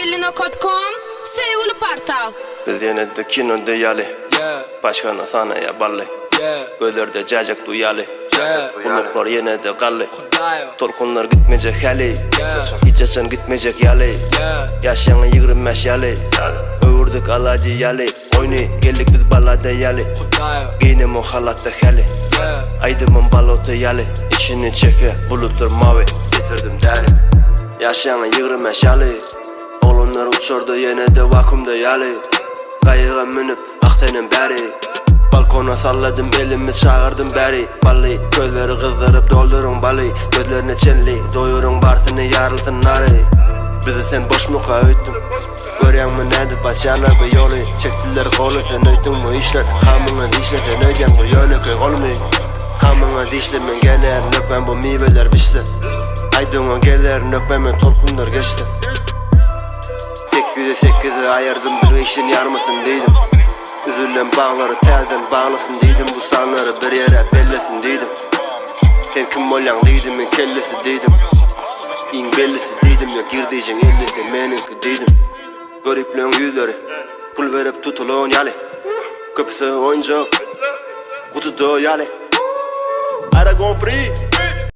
Nokat com Söýgüli portal. Biz ýene-de kinoda ýaly. Paçkany sanaýa bally. Gözlerde jäjek duýaly. Gulaklar ýene-de gally. Tolkunlar gitmejek häli. Hiç haçan gitmejek ýaly. Ýaş ýaňy 25 ýaly. Öwürdik alady ýaly. Oýny geldik biz balada ýaly. Geýnemo halatda häli. Aýdymym balota ýaly. Içini çeke bulutlar mawy. Getirdim däli. Ýaş ýaňy 25 ýaly. Oglanlar uçarda ýene-de wakuumda ýaly. Gaýyga münüp, ah senem bäri. Balkona salladym elimi çagyrdym bäri. Bally, gözleri gyzdyryp dolduryň baly. Gözlerine çenli doýuryň barsyny ýarylsyn nary. Bizi sen boşmuka öýtdüň? Görýäňmi nädip açýarlar bu ýoly? Çekdiler goly sen öýtdüň bu işler. Hamyňa dişle sen öýdýäň bu ýönekeý golmy? Hamyňa dişle men gelerin hökmän bu miweler bişse. Aýdyňa gelerin hökmän men tolkunlar geçse. Sekize sekize aýyrdym bir işin ýarmasyn diýdim. Üzülen baglary täzeden baglasyn diýdim. Bu sanlary bir ýere bellesin diýdim. Sen kim bolýaň diýdim men kellesi diýdim. Iň bellisi diýdim ýa girdijiň ellisi meniňki diýdim. Göripleň ýüzleri pul berip tutulan ýaly. Köpüsi oýunjak gutuda ýaly. Aragon free.